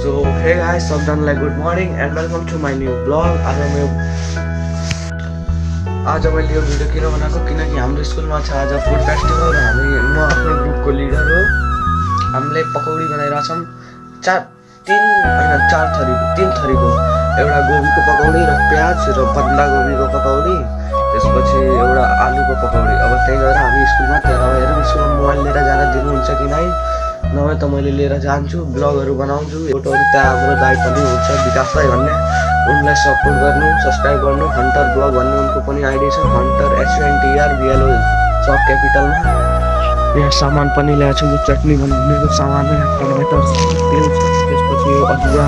So hey guys, सबजनालाई good morning and welcome to my new blog. आज मैले यो भिडियो किन बनाएको किनकि हाम्रो स्कुलमा छ आज फुड फेस्टिभल र म आफ्नो ग्रुपको लिडर हो। हामीले पकौडी बनाइरहेछौँ तीन थरीको, एउटा गोबीको पकौडी र प्याज र बन्दा गोबीको पकौडी, त्यसपछि एउटा आलुको पकौडी। अब त्यही गरेर हामी स्कुलमा स्कुलमा मोबाइल लिएर जान दिनुहुन्छ कि नै, नभए त मैले लिएर जान्छु, ब्लगहरू बनाउँछु, फोटोहरू। त्यहाँ हाम्रो दाइ पनि हुन्छ विकास दाइ भन्ने, उनलाई सपोर्ट गर्नु, सब्सक्राइब गर्नु। हन्टर ब्लग भन्ने उनको पनि आइडी छ, हन्टर HUNTRBLO सब क्यापिटलमा। यहाँ सामान पनि ल्याएको छु, यो चटनी बनाउनेको सामान, टमाटर, तेल छ, त्यसपछि यो अदुवा,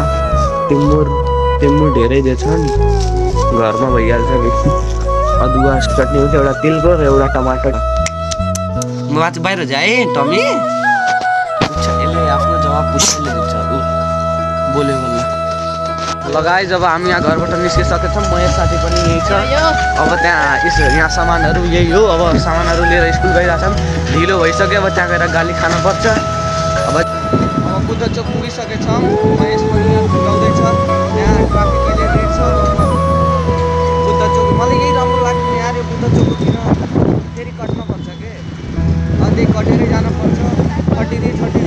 टिमुर धेरै दिएछन्, घरमा भइहाल्छ कि। अदुवा चटनी हुन्छ, एउटा तेलको र एउटा टमाटर। म आज बाहिर जाएँ टमी, यसले आफ्नो जवाब पुछले दिन्छ बोल्यो होला। लगाए जब हामी यहाँ घरबाट निस्किसकेका छौँ, म एक साथी पनि यही छ। अब यहाँ सामानहरू यही हो, अब सामानहरू लिएर स्कुल गइरहेछन्। ढिलो भइसक्यो, अब त्यहाँ गएर गाली खानु पर्छ। अब बुद्ध चोक पुगिसकेछौँ, महेश पनि यहाँ फुटाउँदैछ, यहाँ ट्राफिक अहिले रेड छ। बुद्ध चोक मलाई यही राम्रो लाग्छ यहाँ, यो बुद्ध चोक किन फेरि कट्न पर्छ के, अन्त कटेरै जानुपर्छ, 32 भयो।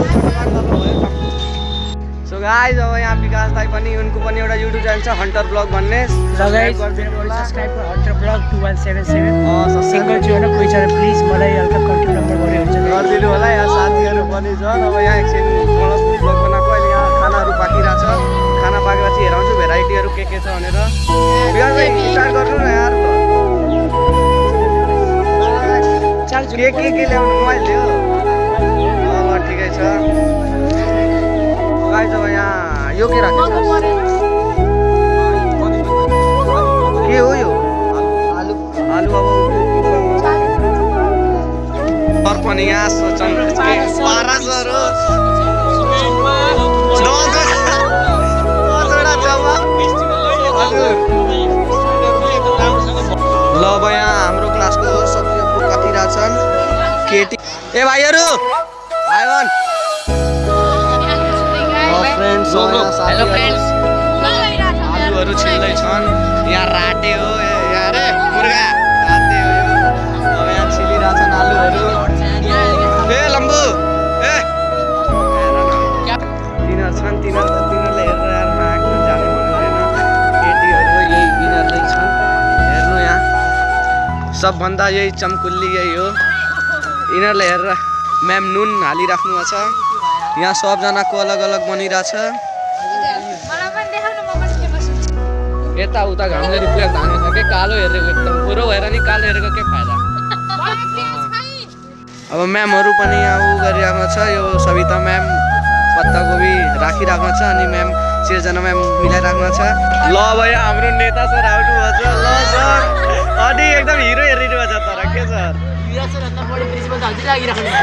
सो गाइज अब यहाँ विकास दाइ पनि, उनको पनि एउटा युट्युब च्यानल छ हन्टर ब्लग भन्ने, सब्सक्राइब गरिदिनु हन्टर ब्लग 2177 सिंगल छु हैन, कोही छ प्लिज मलाई हल्का कन्ट्याक्ट नम्बर गरे हुन्छ गरिदिनु होला। यहाँ साथीहरू पनि छन्। अब यहाँ एकछिन ब्लग बनाएको, अहिले यहाँ खानाहरू पाकिरहेको छ, खाना पाकेपछि हेराउँछु भेराइटीहरू के छ भनेर। विकास दाइ स्टार्ट गर्नु न यार, के ल्याउनु मोबाइल थियो। ठिकै छ गाइस। अब यहाँ यो के राख्छ, के हो यो आलु? अब पनि यहाँ सोचन पारासहरू ल। अब यहाँ हाम्रो क्लासको सबसे कति रहेछन् केटी। ए भाइहरू, आइवन फ्रेन्ड्स, हेलो फ्रेन्ड्स, आलुहरू छिल्दैछन्। यहाँ राटे हो यहाँ रे मुर्गा, राटे हो यो। अब यहाँ छिलिरहेछन् आलुहरू। ए लम्बु, ए तिनीहरू छन्, तिनीहरूले हेरेर यार नआएको जाने भन्नुहुँदैन। केटीहरू यही यिनीहरूले छन्, हेर्नु यहाँ सबभन्दा यही चम्कुल्ली यही हो। यिनीहरूले हेरेर म्याम नुन हालिराख्नु भएको छ। यहाँ सबजनाको अलग अलग बनिरहेछ। यताउता घामले रिफ्लेक्ट हानेछ के, कालो हेरेको एकदम पुरो भएर नि कालो हेरेको के फाइदा। अब म्यामहरू पनि यहाँ उ गरिरहेको छ, यो सविता म्याम पत्ताकोपी राखिराख्नु छ, अनि म्याम सिर्जना म्याम मिलाइराख्नु छ। ल अब यहाँ हाम्रो नेता सर आउनु भएको छ। ल सर, अनि एकदम हिरो हेरिनु भएको छ तर के सर,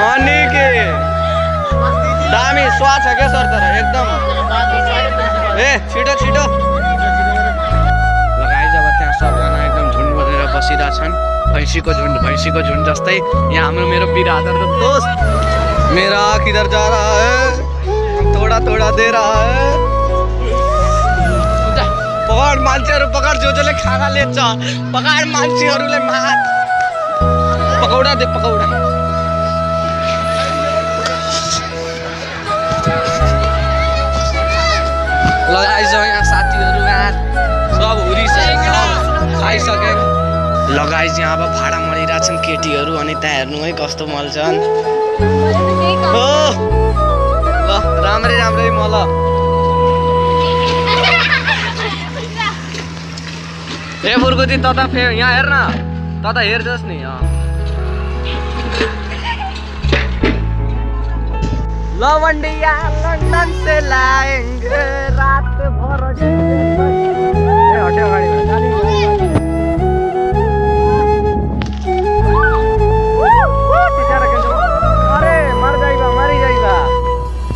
अनि के दामी स्वाद छ क्या सर, तर एकदम ए छिटो लगाइ। जब त्यहाँ सबजना एकदम झुन्ड बनेर बसिरहेछन्, भैँसीको झुन्ड जस्तै। यहाँ हाम्रो मेरो बिरादर दोस्त मेरा किधर जा रहा है, थोड़ा दे रहा है। पकड मान्छेहरू पकड, जसले खाना लेच्छ पकड मान्छेहरूले मार, पकौडा दे पकौडा। लगाइज यहाँ साथीहरू यहाँ सब हुरिसके खाइसके। लगाइज यहाँ अब भाडा मरिरहेछन् केटीहरू, अनि त्यहाँ हेर्नु है कस्तो मल्छन्। हो ल राम्रै मल। ए फुर्कुती तता यहाँ हेर्न, तता हेर्छस् नि। लवंडिया लंदन से लाएंगे रात भर। हट्यो गाडी अरे मर जाएगा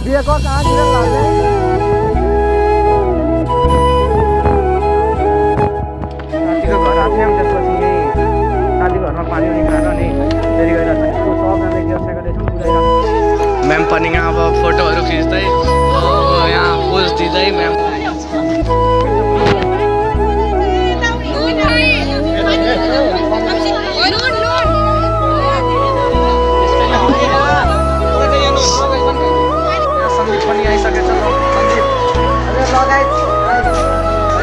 देखो कहाँ घर आते हैं त्यसपछि साथी घरमा पानी खान नि फेरि गएर सबजना व्यवस्था गर्दैछौँ। म्याम पनि यहाँ अब फोटोहरू खिच्दै यहाँ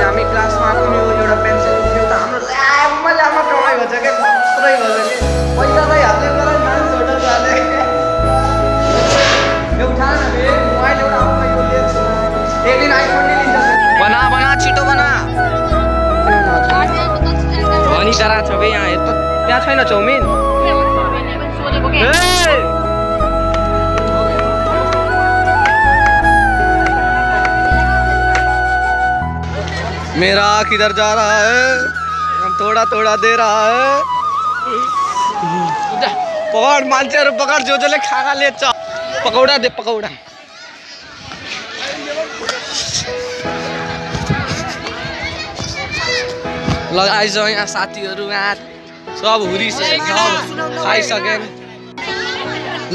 हामी क्लासमा आएको नि एउटा पेन्सिल थियो त हाम्रो मैले आमा कमाइ भन्छ के पुरै भन्छ कि पैसा चाहिँ हाल्ने बेला डान्स होटल जाने ए उठा न बे मोबाइल एउटा आमा यो लिन्छ एक दिन आइफोन नि लिन्छ बना बना छिटो बना भनी डरा छ बे यहाँ यस्तो त्यहाँ छैन चाउमिन मेरा किधर जा रहा है हम थोड़ा थोड़ा दे रहा है पकड़ मान्छेहरु पकड़ जो जसले खाना लेछ पकौडा दे पकौडा लगाइछ यहाँ साथीहरु यहाँ सब हुरी सब खाइसकेन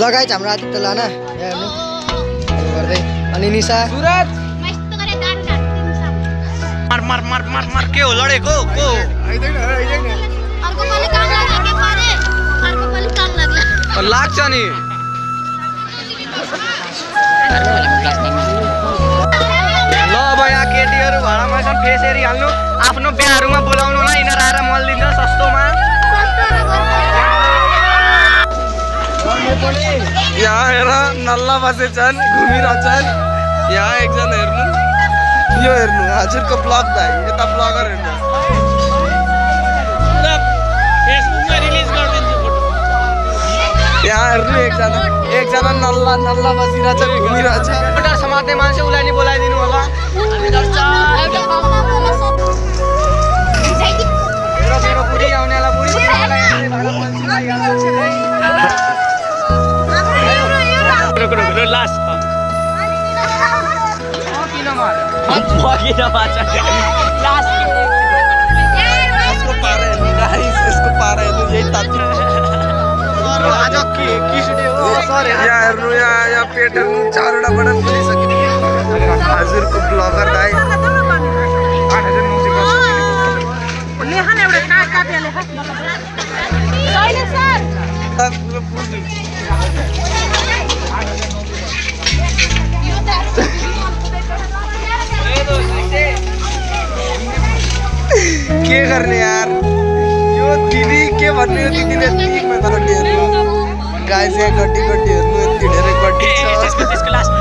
लगाइ हाम्रो आदित्य लाना हेर्नु गर्दै अनि निशा सुरज मार मार मार मार मार के हो लडेको को अर्को पालि काम लाग्ला के पारे अर्को पालि काम लाग्ला लाग्छ नि ल अब यहाँ केटीहरु भाडामा छन् फेस हेरी हाल्नु आफ्नो बिहाहरुमा बोलाउनु न यिनीहरु आएर मल दिन्छ सस्तोमा यहाँ हेर नल्ला बसेछन् घुमिरहेछन् यहाँ एकजना हेर्नु यो हेर्नु हजुरको ब्लग भाइ यता ब्लगर हेर्नु फेसबुकमा रिलिज गरिदिन्छु फोटो यहाँ हेर्नु एकजना नल्ला नल्ला बसिरहेछ घुमिरहेछ एउटा समात्ने मान्छे उसलाई नि बोलाइदिनु होला मेरो बुढी आउनेला बुढी लास्ट इसको पारे गाइस इसको पारे यही ताती आज के किसले हो सर यहाँ हेर्नु यहाँ पेट हेर्नु चारवटा बटन खोलिसकिने हजुरको ब्लगर दाइ 8900 लेखन एउटा काट्या लेख छैन सर के गर्ने यार यो दिदी के भन्ने यो दिदीले टिकमा गड्डी हेर्नु गाइस यहाँ गड्डी हेर्नु यति धेरै गड्डी छ त्यसको लास्ट